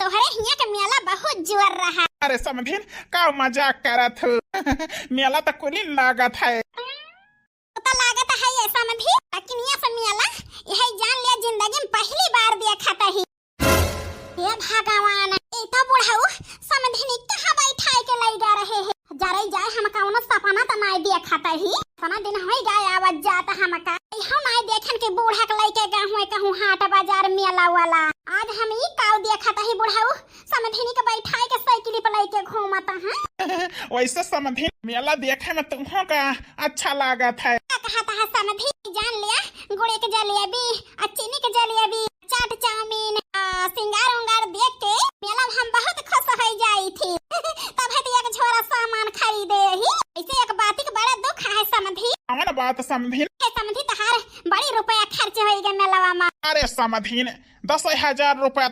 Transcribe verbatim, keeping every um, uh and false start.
तोहरे हियाँ के मेला बहुत जोर रहा। अरे समधिन, का मजाक करत हो? मेला त कुलिन लागत है। तो लागत है ये समधिन, लेकिन ये सब मेला यही जान लिया, जिंदगी में पहली बार देखत ही। हे भगवान, ई तो बुढ़ऊ समधिनी कहाँ बैठाए के लई जा रहे हैं? जरई जाए, हम कौनो सपना तो नाई देखत ही। इतना दिन होई गए आवत जात हमका। हम नाई देखन के बूढ़ा के लइके गहुए कहूँ हाट बाजार मेला वाला। आज हम ई काव देखत ही बुढ़ऊ समधिनी के बैठाए के साइकिल पे लइके घूमत हैं। वैसे समधिन, मेला देखे में तुमको का अच्छा लागत है? का कहत है समधिन, जान लिया, गुड़े के जलेबी, आ चीनी के जलेबी, चाट चाउमीन, आ सिंगार उंगार देख के मेला में हम बहुत खुश हो जाई थी। तब है तो एक झोरा सामान खरीदे ही। ऐसे एक बात के बड़ा दुख है समधी। कौन बात समधी? है समधी, तहार बड़ी रुपया खर्च होई गए मेलवा में। अरे समधी ने दस हजार रुपया तो